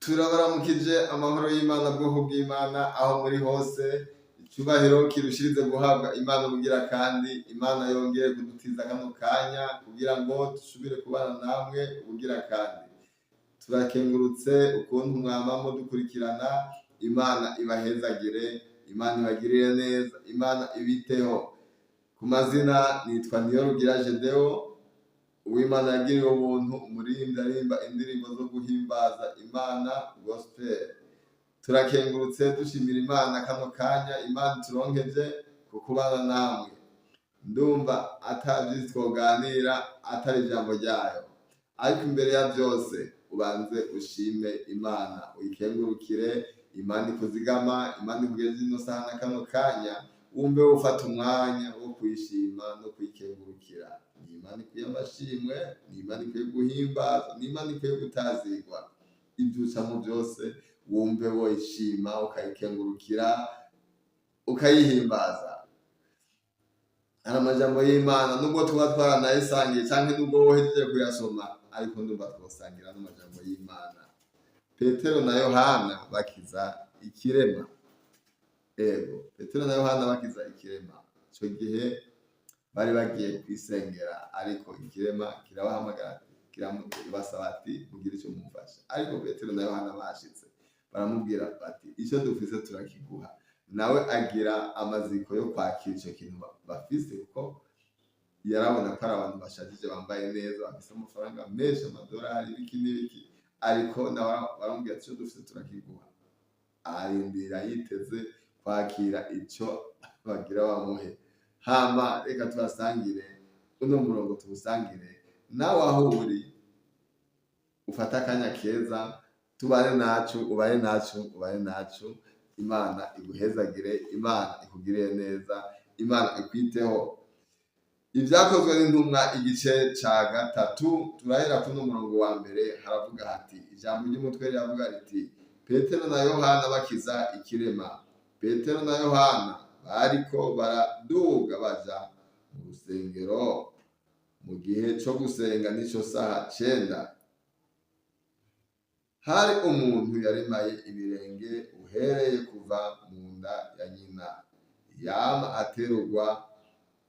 Turabaramukije amahoro y'Imana, bwoko bw'Imana aho muri hose. Icubahiro kirushirize guhabwa Imana ubugira kandi. Imana yongeye kudutiza kano kanya kugira ngo dusubire kubana namwe ubugira kandi. Turakengurutse ukuntu mwama mudukurikirana. Imana ibahezagire, Imana ibagirire neza, Imana ibiteho. Ku mazina nitwa Niyorugira Gedeon, Uwimana yagiriwe ubuntu, umuririmbyi aririmba indirimbo zo guhimbaza Imana, gospel. Turakengurutse, dushimira Imana kano kanya Imana ituronkeje ku kubana namwe. Ndumva ata vyinshi twoganira atari ijambo ryayo, ariko imbere ya vyose ubanze ushime Imana, uyikengurukire. Imana ikuzigama, Imana ikugeze ino saha na kano kanya, wumve wofata umwanya wo kuyishima no kuyikengurukira. Ni Imana ikwiye amashimwe, ni Imana ikwiye guhimbaza, ni Imana ikwiye gutazirwa. Ivyo ucamwo vyose wumve woyishima, ukayikengurukira, ukayihimbaza. Hari amajambo y'Imana, nubwo tuba twaranayisangiye canke nubwo wohejeje kuyasoma, ariko ndumva twosangira n'amajambo y'Imana. Petero na Yohana bakiza ikirema. Ego, Petero na Yohana bakiza ikirema. Ico gihe bari bagiye kwisengera, ariko ikirema kirabahamagara, kirabasaba ati: "Mugire ico mumfasha." Ariko Petero na Yohana bashitse baramubwira bati: "Ico dufise turakiguha." Nawe agira amaziko yo kwakira ico kintu bafise, kuko yarabona ko ari abantu bashajije, bambaye neza, bafise amafaranga menshi, amadolari, ibiki n'ibiki. Ariko nawe baramubwira ati: "Ico dufise turakiguha." Arindira yiteze kwakira ico bagira bamuhe. Hama reka tuhasangire uno murongo, tuwusangire nawe aho uri. Ufate akanya keza tubane nacu, ubane nacu, ubane nacu. Imana iguhezagire, Imana ikugirire neza, Imana ikwiteho. Ibyakozwe n'Intumwa igice ca 3, turahera kuno murongo wa mbere. Haravuga hati, ijambo ry'umutwe riravuga riti: "Petero na Yohana bakiza ikirema." Petero na Yohana bariko baraduga baja mu rusengero mu gihe co gusenga, nico saha 9. Hari umuntu yaremaye ibirenge uhereye kuva mu nda ya nyina, yama aterurwa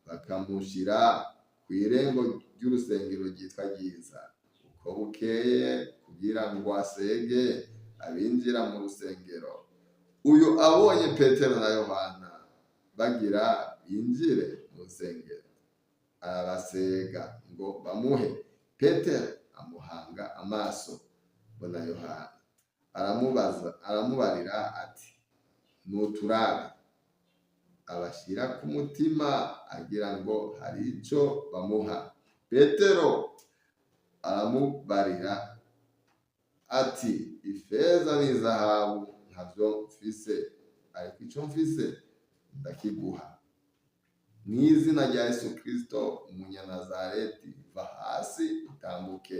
bakamushira kw'irembo ry'urusengero ryitwa Ryiza, uko bukeye, kugira ngo asege abinjira mu rusengero. Uyu abonye Petero na Yohana bagira binjire mu rusengero, arabasega ngo bamuhe. Petero amuhanga amaso, mbona Yohana, aramubaza, aramubarira ati: "Nuturabe." Abashyira ku mutima agira ngo hari ico bamuha. Petero aramubarira ati: "Ifeza n'izahabu ntavyo mfise, ariko ico mfise ndakiguha. Mw'izina rya Yesu Kristo umunyanazareti, va hasi utambuke."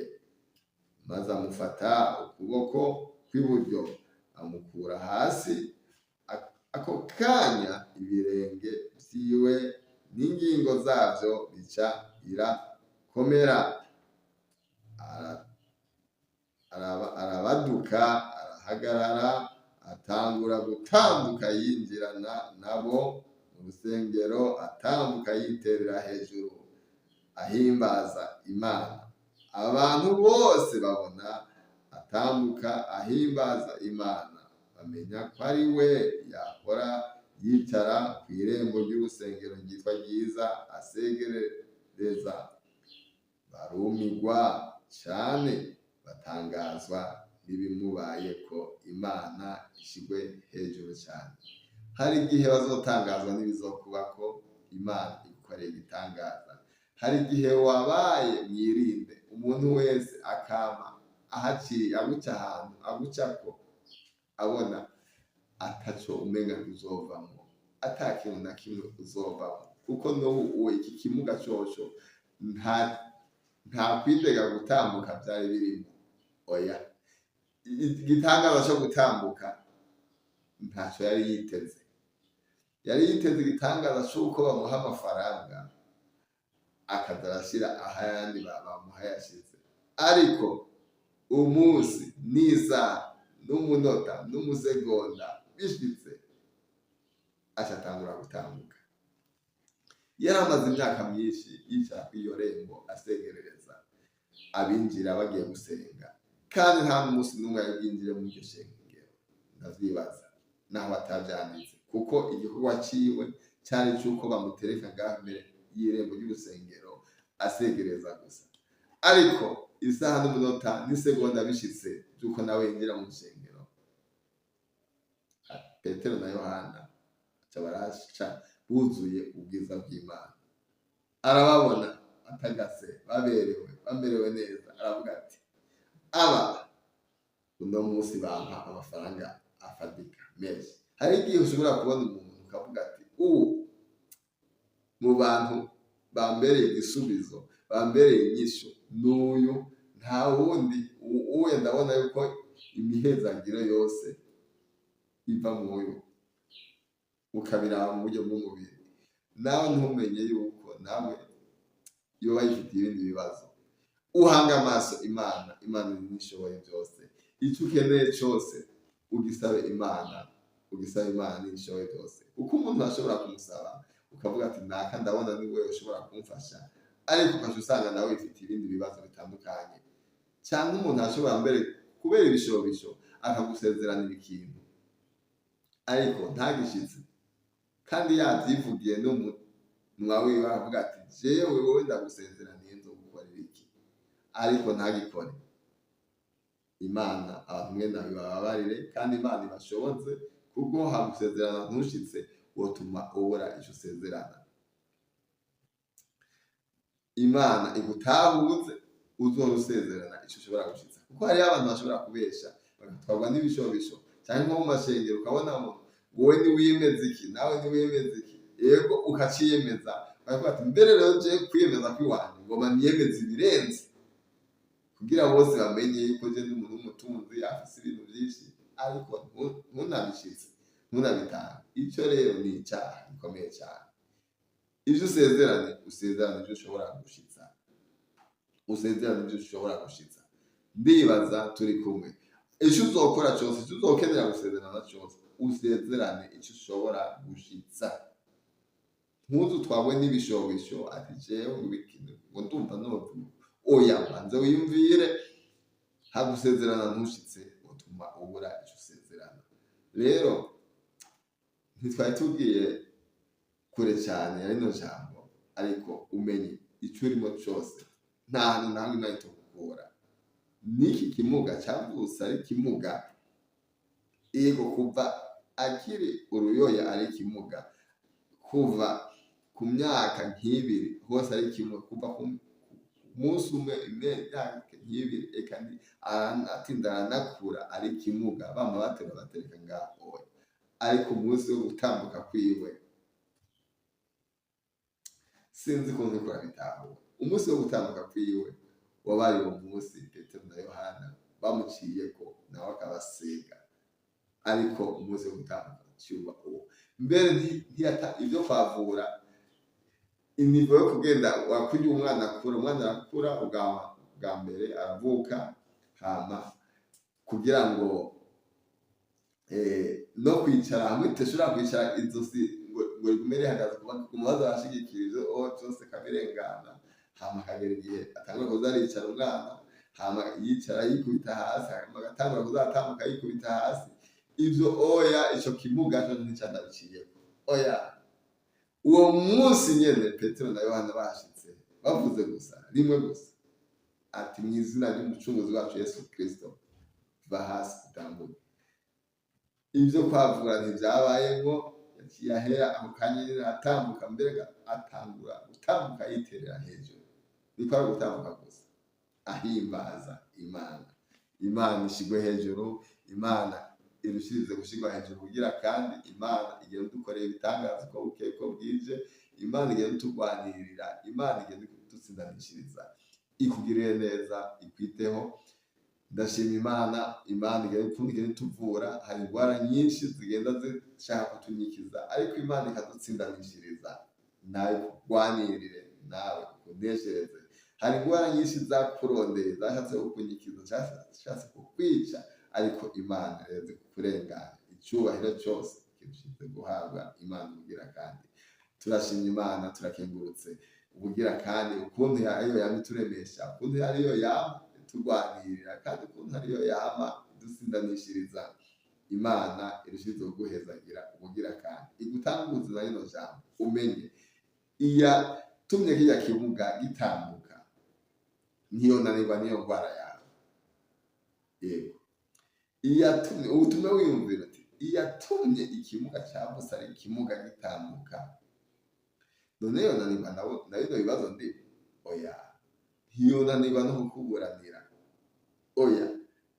Maze amufata ukuboko kw'iburyo, amukura hasi. Ako kanya ibirenge vyiwe n'ingingo zavyo bica birakomera. Arabaduka, arahagarara, atangura gutambuka, yinjirana nabo mu rusengero, atambuka yiterera hejuru, ahimbaza Imana. Abantu bose babona atambuka ahimbaza Imana, bamenya ko ari we yahora yicara ku irembo ry'urusengero ryitwa Ryiza asegereza. Barumigwa cane, batangazwa n'ibimubayeko. Imana ishigwe hejuru cyane. Hari igihe bazotangazwa n'ibizokubako Imana igukoreye igitangaza. Hari igihe wabaye mwirinde, umuntu wese akama ahaciye aguca ahantu agucako abona ataco umenga uzovamwo, ata kintu na kimwe uzovamwo, kuko n'ubu uwo iki kimuga coco nta kwitega gutambuka vyari birimo. Oya, igitangaza co gutambuka ntaco yari yiteze. Yari yiteze igitangaza c'uko bamuha amafaranga akaza arashira ahayandi bamuha yashize. Ariko umunsi n'isaha n'umunota n'umusegonda bishitse, acatangura gutambuka. Yari amaze imyaka myinshi yicara kw'iyo rembo asegerereza abinjira bagiye gusenga, kandi nta n'umunsi n'umwe yari bwinjire muri iryo shengero. Ndavyibaza naho batavyanditse, kuko igikorwa ciwe cari c'uko bamutereka ngaho imbere y'irembo ry'urusengero asegereza gusa. Ariko isaha n'umunota n'isegonda bishitse vy'uko nawe yinjira mu rusengero, Petero na Yohana baca baraca buzuye ubwiza bw'Imana. Arababona atagase, baberewe, bamerewe neza, aravuga ati aba uno munsi bampa amafaranga afadika menshi. Hari igihe ushobora kubona umuntu ukavuga ati ubu mu bantu bambereye igisubizo, bambereye inyishu n'uyu, nta wundi, uwe ndabona yuko imihezagiro yose iva muyu, ukabiraba mu buryo bw'umubiri, nawe ntumenye yuko nawe yoba yifitiye ibindi bibazo. Uhanga amaso Imana, Imana nishoboye byose. Icyo ukeneye cyose ugisabe Imana, ugisabe Imana nishoboye byose. Kuko umuntu ashobora kumusaba ukavuga ati naka ndabona ni wewe ushobora kumfasha, ariko ukaca usanga nawe wifitiye ibindi bibazo bitandukanye. Cyangwa umuntu ashobora mbere kubera ibishobisho akagusezeranira ikintu ariko ntagishitse, kandi yavyivugiye n'umunwa wiwe aravuga ati jewe wowe ndagusezeraniye nzogukorera iki, ariko ntagikore. Imana abantu mwe nabibabarire, kandi Imana ibashoboze, kuko hagusezerana ntushitse wotuma ubura ico usezerana. Imana igutahuze uzohora usezerana ico ushobora gushitsa, kuko hariho abantu bashobora kubesha bagatwarwa n'ibishobisho, canke nko mu mashengero ukabona wowe niwiyemeza iki, nawe niwiyemeza iki, yego ukaciyemeza, bakavuga ati mbere rero je kwiyemeza kwiwanje ngoma niyemeze ibirenze kugira bose bamenye yuko je ndi umuntu w'umutunzi afise ibintu vyinshi, ariko ntunabishitse, ntunabitange. Ico rero ni icaha gikomeye cane. Ivyo usezeranye, usezerane ivyo ushobora gushitsa, usezerane ivyo ushobora gushitsa. Ndibaza turi kumwe. Ico uzokora cose, ico uzokenera gusezerana cose, usezerane ico ushobora gushitsa. Ntuzu twagwe n'ibishobisho ati jewe ngo ibiki, ngo ndumva novuga. Oya, banza wiyumvire. Hagusezerana ntushitse utuma ubura ico usezerana. Rero ntitwari tugiye kure cyane ya rino jambo, ariko umenye ico urimo cose, nta hantu na hamwe Imana itokukura. N'iki kimuga cavutse ari kimuga, yego kuva akiri uruyoya ari kimuga, kuva ku myaka nk'ibiri hose ari kimuga, kuva ku munsi umwe imyaka nk'ibiri, eka atinda aranakura ari kimuga, bama batera batereka ngaho. Ariko umunsi wo gutambuka kwiwe, sinzi ukuntu uriko urabitahura, umunsi wo gutambuka kwiwe wabaye uwo munsi Petero na Yohana bamuciyeko nawe akabasega, ariko umunsi wo gutambuka cyuba uwo mbere ntiyata ibyo kwavura inivo yo kugenda wakurya. Umwana akura, umwana arakura ubwa mbere aravuka, hama kugira ngo no kwicara hamwe tudashobora kwicara, izosi ngo rigume rihagaze, kuguma baza barashigikira ivyo vyose kabirengana. Hama akagera igihe atangura kuza aricara umwana, hama yicara yikubita hasi, hama agatangura kuza atambuka yikubita hasi. Ivyo oya, ico kimuga co nticandabiciyeko, oya. Uwo munsi nyene Petero na Yohana bashitse, bavuze gusa rimwe gusa ati mu izina ry'umucunguzi wacu Yesu Kristo, va hasi utambuke. Ivyo kwavura ntivyabayemwo, yaciye ahera ako kanya nyene aratambuka, mbere atangura gutambuka yiterera hejuru, niko ari gutambuka gusa ahimbaza Imana. Imana ishigwe hejuru, Imana irushirize gushirwa hejuru, kugira kandi Imana igenda idukorera ibitangaza uko bukeye uko bwije, Imana igenda itugwanirira, Imana igenda idutsindanishiriza, ikugirire neza, ikwiteho. Ndashima Imana, Imana igenda ukuntu igenda ituvura. Hari indwara nyinshi zigenda zishaka kutunyikiza, ariko Imana ikadutsindanishiriza. Nawe ikugwanirire, nawe ikuneshereze. Hari indwara nyinshi zakurondeye, zashatse kukunyikiza, zashatse kukwica, Ariko Imana ireze kukurengana. Icyubahiro cyose kirushize guhabwa Imana ubugira kandi. Turashimye Imana, turakengurutse ubugira kandi ukuntu ariyo yama ituremesha, ukuntu ariyo yama iturwanirira, kandi ukuntu ariyo yama idusindanishiriza. Imana irushize kuguhezagira ubugira kandi igutanguze na rino jambo, umenye iyatumye kirya kibuga gitambuka ntiyonanirwa n'iyo ndwara yawe. Yego, iyatumye ubutumwa wiyumvira ati iyatumye ikimuga cya Musa ari ikimuga gitambuka, none yonanirwa na bino bibazo ndi? Oya, ntiyonanirwa no kukuburanira. Oya,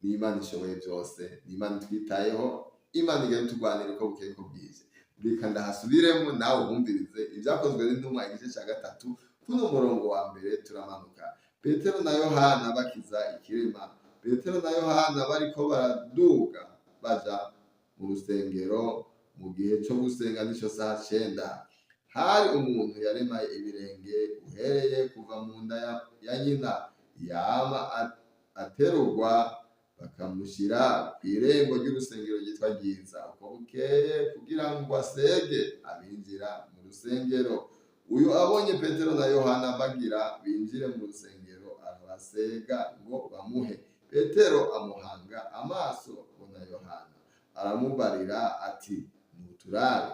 ni Imana ishoboye byose, ni Imana itwitayeho, Imana igenda itugwanira uko bukeye uko bwije. Reka ndahasubiremo nawe wumvirize ibyakozwe n'intumwa igice cya 3 kuno murongo wa 1 turamanuka. Petero na Yohana bakiza ikirema. Petero na Yohana bariko baraduga baja mu rusengero mu gihe cyo gusenga nico saa 9. Hari umuntu yaremaye ibirenge uhereye kuva mu nda ya nyina, yama aterurwa bakamushyira ku irembo ry'urusengero ryitwa Ryiza uko bukeye kugira ngo asege abinjira mu rusengero. Uyu abonye Petero na Yohana bagira binjire mu rusengero, arabasega ngo bamuhe. Petero amuhanga amaso abona Yohana, aramubarira ati nuturabe.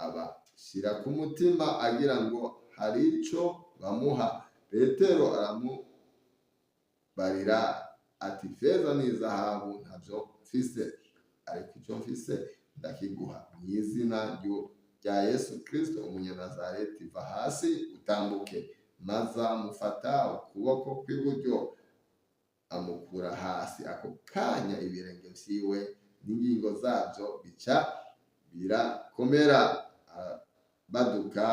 Abashyira ku mutima agira ngo hari ico bamuha. Petero aramubarira ati feza n'izahabu ntavyo mfise, ariko ico mfise ndakiguha mu izina rya Yesu Kristo umunyanazareti, va hasi utambuke. Maze amufata ukuboko kw'iburyo amukura hasi. Ako kanya ibirenge vyiwe n'ingingo zavyo bica birakomera. Arabaduka,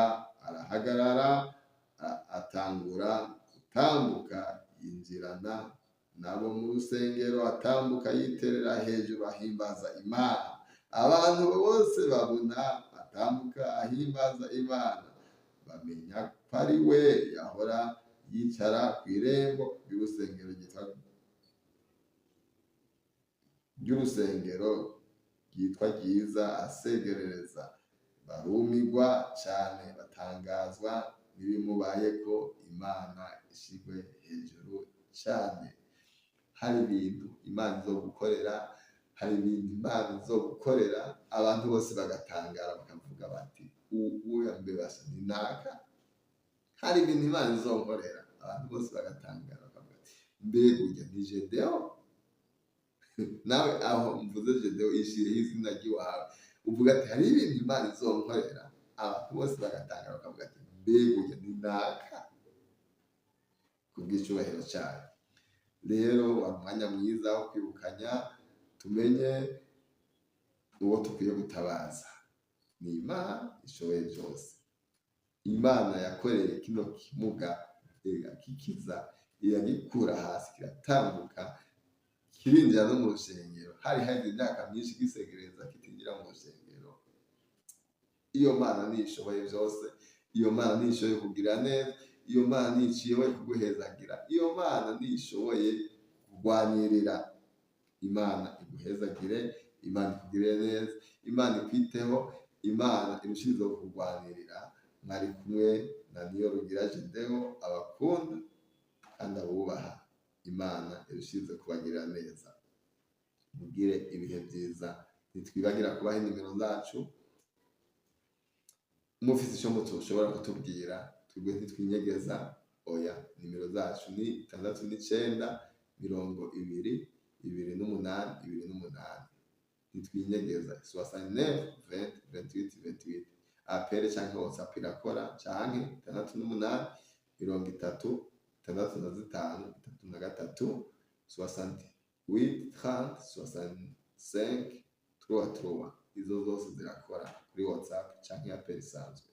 arahagarara, atangura gutambuka, yinjirana nabo mu rusengero, atambuka yiterera hejuru ahimbaza Imana. Abantu bose babona atambuka ahimbaza Imana, bamenya ko ari we yahora yicara ku irembo ry'urusengero ryitwa Ryiza asegerereza. Barumigwa cyane, batangazwa n'ibimubayeko. Imana ishigwe hejuru cyane. Hari ibintu Imana izogukorera, hari ibintu Imana izogukorera, abantu bose bagatangara bakavuga bati uya mbebasha ni naka. Hari ibintu Imana izonkorera, abantu bose bagatangara bakavuga ati mbega urya ni Gedeon? Nawe aho mvuze Gedeon ishireho izina ry'iwawe, uvuga ati hari ibintu Imana izonkorera, abantu bose bagatangara bakavuga ati mbega urya ni naka, kubw'icyubahiro cyayo. Rero wari umwanya mwiza wo kwibukanya, tumenye uwo tukwiye gutabaza. Ni Imana ishoboye byose. Imana yakoreye kino kimuga iragikiza, iragikura hasi, kiratambuka, kirinjira no mu rusengero. Hari haheze imyaka myinshi gisegereza kitinjira mu rusengero. Iyo Mana niyo ishoboye byose, iyo Mana niyo ishoboye kugira neza, iyo Mana niyo ishoboye kuguhezagira, iyo Mana niyo ishoboye kurwanirira. Imana iguhezagire, Imana ikugirire neza, Imana ikwiteho, Imana irushirizeho kurwanirira. Mwari kumwe na Niyorugira Gedeon, abakunda kandi abubaha. Imana irushirize kubagirira neza. Mugire ibihe byiza. Ntitwibagira kubaha inimero zacu. Mufite icyo mushobora kutubwira, twebwe ntitwinyegeza. Oya, nimero zacu ni 69 20 28 28. Ntitwinyegeza. 69 20 28 28. Apere canke WhatsApp irakora, canke 68 30 65 33, 68 30 65 3 3. Izo zose zirakora kuri WhatsApp canke apere isanzwe.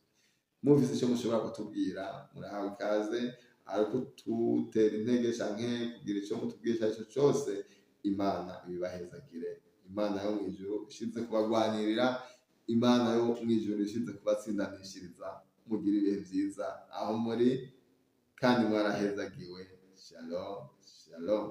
Mufise icyo mushobora kutubwira, murahawe ikaze, ariko tutera intege canke kugira icyo mutubwira icyo aricyo cyose. Imana ibibahezagire. Imana yo mw'ijuru ishize kubagwanirira, Imana yo mw'ijuru ishize kubatsindanishiriza. Mugire ibihe byiza aho muri kandi mwarahezagiwe. Shalom, shalom.